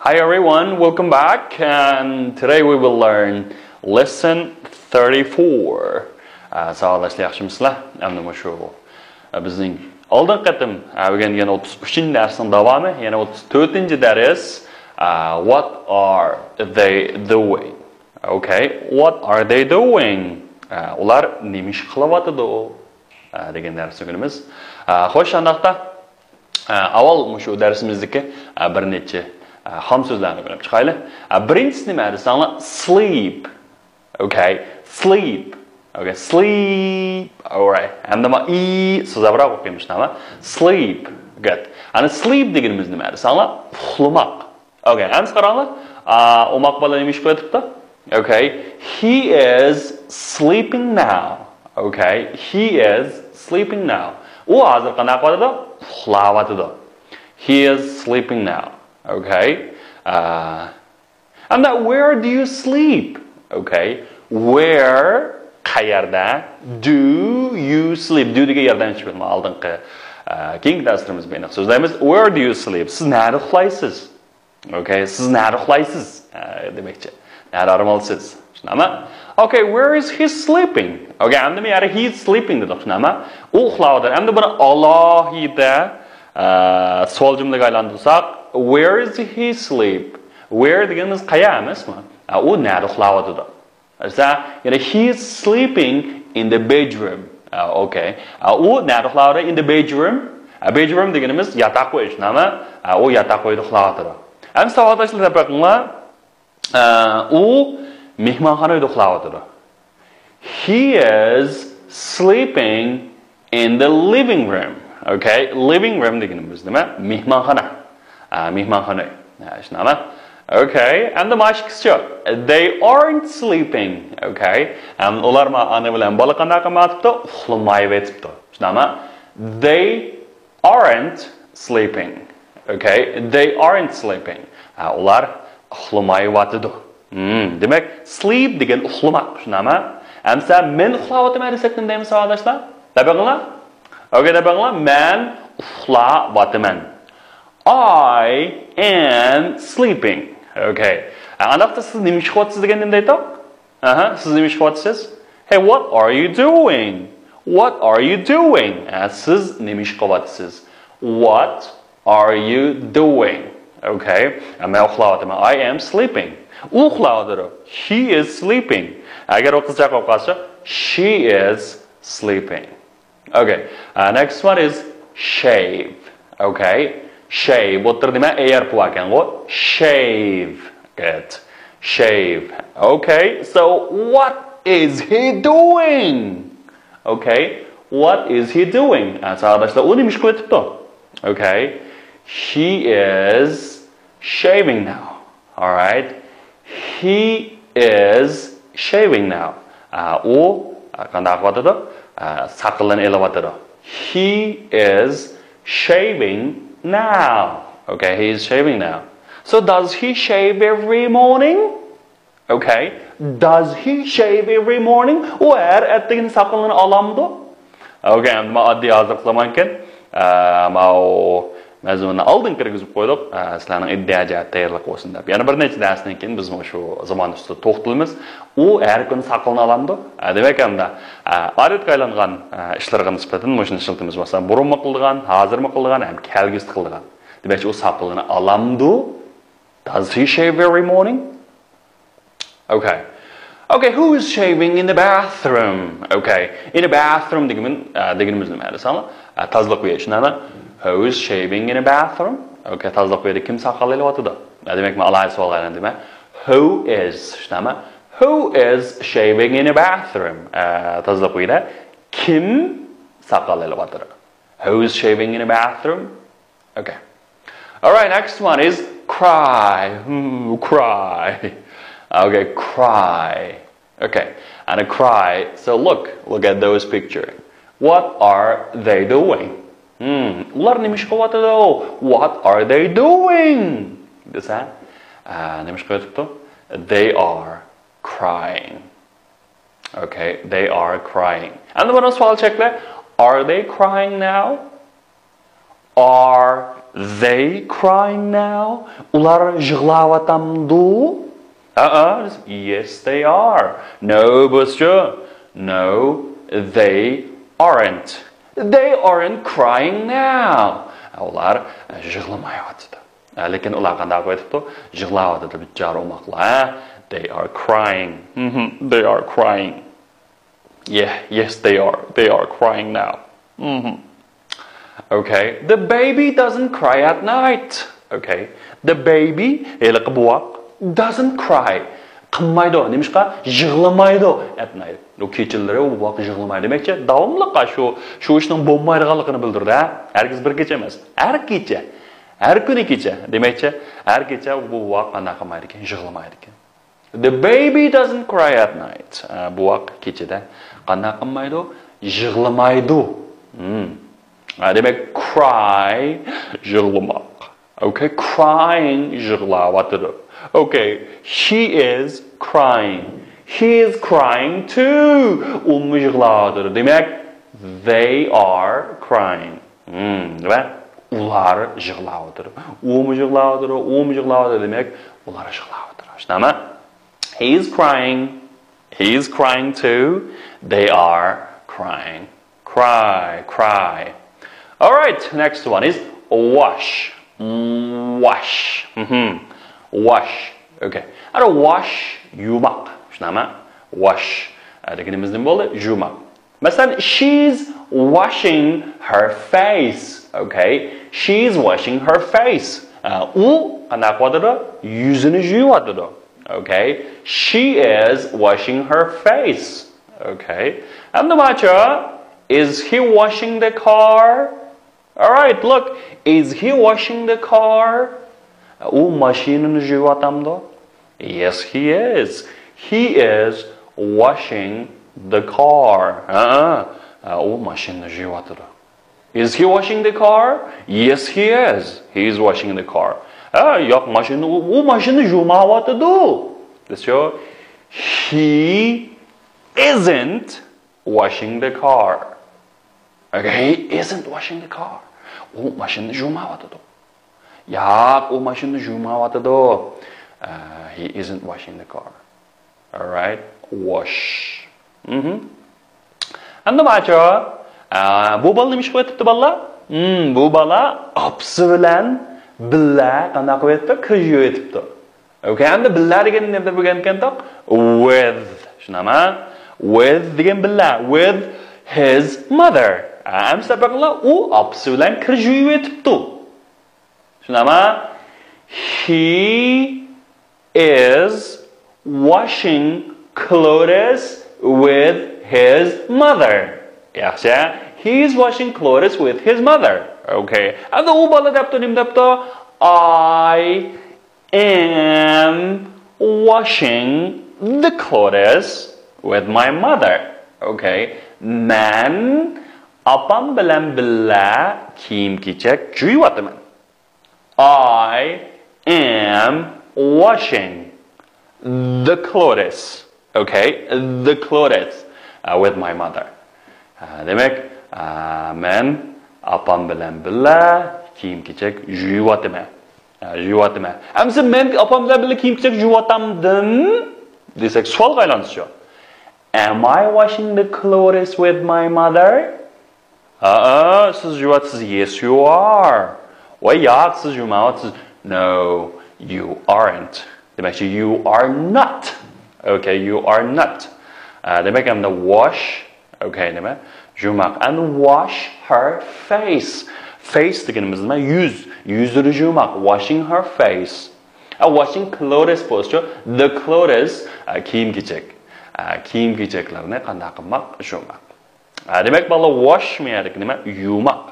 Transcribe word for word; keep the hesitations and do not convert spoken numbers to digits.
Hi everyone, welcome back, and today we will learn lesson thirty-four. ئە، ساۋاقداشلار، ياخشىمۇسىلەر؟ ئەمدى مۇشۇ، ئە، بىزنىڭ ئالدىنقى قېتىم، ئە، ئۆگەنگەن ئوتتۇز ئۈچىنچى دەرسنىڭ داۋامى، يەنە ئوتتۇز تۆتىنچى دەرس. ئە، what are they doing? Okay, what are they doing? ئە، ئۇلار نېمە ئىش قىلىۋاتىدۇ؟ ئە، دېگەن دەرسنى ئۆگىنىمىز. ئە، خوش، شۇنداقتا، ئە، ئاۋۋال مۇشۇ دەرسىمىزدىكى، ئە، بىر نەچچە، ئە، خام سۆزلەرنى ئۆگىنىپ چىقايلى. ئە، بىرىنچىسى نېمە دېسەڭلار؟ Sleep. Okay, sleep. Okay, sleep. Alright. ئەمدى ما ئى سوزابراق ئوقۇيمىز، نېمە؟ Sleep. Good. ئەنە sleep دېگىنىمىز نېمە دېسەڭلار؟ ئۇخلىماق. Okay, ئەمسە قاراڭلار. ئا، ئوماق بالا نېمە ئىش قىلىۋېتىپتۇ؟ Okay, he is sleeping now. Okay, he is sleeping now. ئۇ ھازىر قانداق قىلىۋاتىدۇ؟ ئۇخلاۋاتىدۇ. He is sleeping now. Okay. ئا، ئەمدى where do you sleep? Okay. Where، قەيەردە؟ Do you sleep? Do دېگەن ياردەمچى بىلىم ئالدىنقى، ئە، كېيىنكى دەرسلىرىمىز بىلەن سۆزلەيمىز. Where do you sleep? سىز نەدە ئۇخلايسىز؟ Okay، سىز نەدە ئۇخلايسىز؟ ئە، دېمەكچى. نەدە ئارام ئالىسىز؟ شۇنداقمۇ؟ Okay, where is he sleeping? Okay، ئەمدى مەيەردە he is sleeping دېدۇق، شۇنداقمۇ؟ ئۇ ئۇخلاۋاتىدۇ. ئەمدى بۇنى ئالاھىدە، ئە، سوئال جۈملىگە ئايلاندۇرساق، where is he sleep? Where دېگىنىمىز قەيەر ئەمەسمۇ؟ ئە، ئۇ نەدە ئۇخلاۋاتىدۇ؟ دېسە، يەنى he is sleeping in the bedroom. ئە، okay. ئە، ئۇ نەدە ئۇخلاۋاتىدۇ؟ In the bedroom. ئە، bedroom دېگىنىمىز ياتاق ئۆي، شۇنداقمۇ؟ ئە، ئۇ ياتاق ئۆيدە ئۇخلاۋاتىدۇ. ئەمدى ساۋاقداشلار، دەپ بېقىڭلار. ئە، ئۇ مېھمانخانا ئۆيدە ئۇخلاۋاتىدۇ. He is sleeping in the living room. Okay, living room دېگىنىمىز نېمە؟ مېھمانخانا. ئە، مېھمانخانا ئۆي. ئە، شۇنداقمۇ؟ Okay, ئەمدى مانا ئىككىسىچۇ؟ They aren't sleeping. Okay. ئەمدى ئۇلار ما ئانا بىلەن بالا قانداق قىلىۋاتىپتۇ؟ ئۇخلىمايۋېتىپتۇ. شۇنداقمۇ؟ They aren't sleeping. Okay, they aren't sleeping. ئە، ئۇلار ئۇخلىمايۋاتىدۇ. Hmm، دېمەك، sleep دېگەن ئۇخلىماق، شۇنداقمۇ؟ ئەمسە مەن ئۇخلاۋاتىمەن دېسەك نېمە دەيمىز، ساۋاقداشلار؟ دەپ بېقىڭلار. Okay، دەپ بېقىڭلار. مەن ئۇخلاۋاتىمەن. I am sleeping. Okay. ئە، ئانداقتا سىز نېمە ئىش قىلىۋاتىسىز دېگەندە نېمە دەيدۇ؟ ئەھە، سىز نېمە ئىش قىلىۋاتىسىز؟ Hey, what are you doing? What are you doing? ئە، سىز نېمە ئىش قىلىۋاتىسىز؟ What are you doing? Okay. ئە، مەن ئۇخلاۋاتىمەن. I am sleeping. ئۇ ئۇخلاۋاتىدۇ. He is sleeping. ئەگەر ئۇ قىزچاق بولۇپ قالسا، she is sleeping. Okay. Uh, next one is shave. Okay. Shave. ئوتتۇرىدا نېمە؟ ئېي ھەرپى باركەنغۇ. Shave. Good. Shave. Okay. So what is he doing? Okay. What is he doing? ئە، ساۋاقداشلار، ئۇ نېمە ئىش قىلىۋېتىپتۇ؟ Okay. He is shaving now. Alright. He is shaving now. ئە، ئۇ، ئە، قانداق قىلىۋاتىدۇ؟ ئە، ساقىلىنى ئېلىۋاتىدۇ. He is shaving now. Okay, he is shaving now. So does he shave every morning? Okay. Does he shave every morning? ئۇ ھەر ئەتىگىنى ساقىلىنى ئالامدۇ؟ Okay، ئەمدى مەن ئاددىي ھازىر قىلىمەنكەن. ئە، ماۋۇ مەزمۇننى ئالدىن كىرگۈزۈپ قويدۇق. ئە، سىلەرنىڭ ئىدىيە جەھەتتە تەييارلىق بولسۇن دەپ. يەنە بىر نەچچە دەرستىن كېيىن بىز مۇشۇ زامان ئۈستىدە توختىلىمىز. ئۇ ھەر كۈنى ساقىلىنى ئالامدۇ؟ ئە، دېمەك، ئەمدى، ئە، ئادەتكە ئايلانغان، ئە، ئىشلىرىغا نىسبەتەن مۇشۇنى ئىشلىتىمىز. مەسىلەن، بۇرۇنمۇ قىلىدىغان، ھازىرمۇ قىلىدىغان ھەم كەلگۈسىدە قىلىدىغان. دېمەكچى، ئۇ ساقىلىنى ئالامدۇ؟ Does he shave every morning? Okay. Okay, who is shaving in the bathroom? Okay. In the bathroom دېگىنىمىز، ئە، دېگىنىمىز نېمە دېسەڭلار؟ ئە، تازىلىق ئۆيى، شۇنداقمۇ؟ Who is shaving in the bathroom? Okay، تازىلىق ئۆيىدە كىم ساقال ئېلىۋاتىدۇ؟ ئە، دېمەك، مەن ئالاھىدە سوئالغا ئايلاندىم، ھە؟ Who is، شۇنداقمۇ؟ Who is shaving in the bathroom? ئە، تازىلىق ئۆيىدە كىم ساقال ئېلىۋاتىدۇ؟ Who is shaving in the bathroom? Okay. All right, next one is cry. Hmm, cry. Okay, cry. Okay, and a cry. So look, look at those picture. What are they doing? Hmm, ئۇلار نېمە ئىش قىلىۋاتىدۇ؟ What are they doing? دېسە، ئە، نېمە ئىش قىلىۋاتىدۇ؟ They are crying. Okay, they are crying. ئەمدى بۇنى سوئال چەكلە. Are they crying now? Are They crying now? ئۇلار يىغلاۋاتامدۇ؟ ئەئە، yes they are. No، بىزچۇ. No, they aren't. They aren't crying now. ئۇلار يىغلىمايۋاتىدۇ. لېكىن ئۇلار قانداق قىلىۋېتىپتۇ؟ يىغلاۋاتىدۇ، بىچارە ئوماقلار. They are crying. They are crying. Yeah, yes, they are. They are crying now. Okay. The baby doesn't cry at night. Okay. The baby، ھېلىقى بوۋاق، doesn't cry. قىلمايدۇ. نېمىشقا؟ يىغلىمايدۇ. At night. ئۇ كېچىلىرى ئۇ بوۋاق يىغلىمايدۇ. دېمەكچى، داۋاملىق شۇ، شۇ ئىشنىڭ بولمايدىغانلىقىنى بىلدۈرىدۇ. ھەرگىز بىر كېچە ئەمەس. ھەر كېچە. ھەر كۈنى كېچە. دېمەكچى، ھەر كېچە بۇ بوۋاق قانداق قىلمايدىكەن؟ يىغلىمايدىكەن. The baby doesn't cry at night. ئە، بوۋاق كېچىدە قانداق قىلمايدۇ؟ يىغلىمايدۇ. ئە، دېمەك، cry، يىغلىماق. Okay, crying، يىغلاۋاتىدۇ. Okay, he is crying. He is crying too. ئۇمۇ يىغلاۋاتىدۇ. دېمەك، they are crying. ۋە ئۇلار يىغلاۋاتىدۇ. ئۇمۇ يىغلاۋاتىدۇ، ئۇمۇ يىغلاۋاتىدۇ. دېمەك، ئۇلار يىغلاۋاتىدۇ. شۇنداقمۇ؟ He is crying. He is crying too. They are crying. Cry, cry. All right, next one is wash. Wash. Wash. Okay. ئەنە wash، يۇماق. شۇنداقمۇ؟ Wash. ئە، دېگىنىمىز نېمە بولدى؟ يۇماق. مەسىلەن، she's washing her face. Okay. She's washing her face. ئە، ئۇ قانداق قىلىۋاتىدۇ؟ يۈزىنى يۇيۇۋاتىدۇ. Okay. She is washing her face. Okay. ئەمدى ماچا، is he washing the car? All right, look, is he washing the car? ئۇ ماشىنىنى يۇيۇۋاتامدۇ؟ Yes, he is. He is washing the car. ھە، ئۇ ماشىنىنى يۇيۇۋاتىدۇ. Is he washing the car? Yes, he is. He is washing the car. ھە، ياق، ماشىنىنى، ئۇ، ئۇ ماشىنىنى يۇماۋاتىدۇ. He isn't washing the car. Okay, he isn't washing the car. ئۇ ماشىنىنى يۇماۋاتىدۇ. ياق، ئۇ ماشىنىنى يۇماۋاتىدۇ. ئە، he isn't washing the car. All right, wash. ئەمدى ماچۇ، ئە، بۇ بالا نېمە ئىش قىلىۋېتىپتۇ، بالىلار؟ بۇ بالا ئاپىسى بىلەن بىللە قانداق قىلىۋېتىپتۇ؟ كىر يۇيۇۋېتىپتۇ. Okay, ئەمدى بىللە دېگەننى نېمە دەپ ئۆگەنگەنتۇق؟ With. شۇنداقمۇ؟ With دېگەن بىللە. With his mother. ئەمسە بېقىڭلار، ئۇ ئاپىسى بىلەن كىر يۇيۇۋېتىپتۇ. شۇنداقمۇ؟ He is washing clothes with his mother. ياخشى. He is washing clothes with his mother. Okay. ئەمدى ئۇ بالا دەپتۇ، نېمە دەپتۇ؟ I am washing the clothes with my mother. Okay. مەن ئاپام بىلەن بىللە كىيىم-كېچەك يۇيۇۋاتىمەن. I am washing the clothes. Okay, the clothes, uh, with my mother. ئە، دېمەك، ئە، مەن ئاپام بىلەن بىللە كىيىم-كېچەك يۇيۇۋاتىمەن. ئە، يۇيۇۋاتىمەن. ئەمسە مەن ئاپام بىلەن بىللە كىيىم-كېچەك يۇيۇۋاتامدىم دېسەك، سوئالغا ئايلانسىچۇ. Am I washing the clothes with my mother? ھەئە، سىز يۇيۇۋاتىسىز. Yes, you are. ۋاي ياق، سىز يۇماۋاتىسىز. No, you aren't. دېمەكچى، you are not. Okay, you are not. ئە، دېمەك، ئەمدى wash. Okay، نېمە؟ يۇماق. And wash her face. Face دېگىنىمىز نېمە؟ يۈز. يۈزىنى يۇماق. Washing her face. ئە، washing clothes بولسىچۇ، the clothes، ئە، كىيىم-كېچەك. ئە، كىيىم-كېچەكلەرنى قانداق قىلماق؟ يۇماق. ئە، دېمەك، بالىلار، wash مۇ يەردىكى نېمە؟ يۇماق.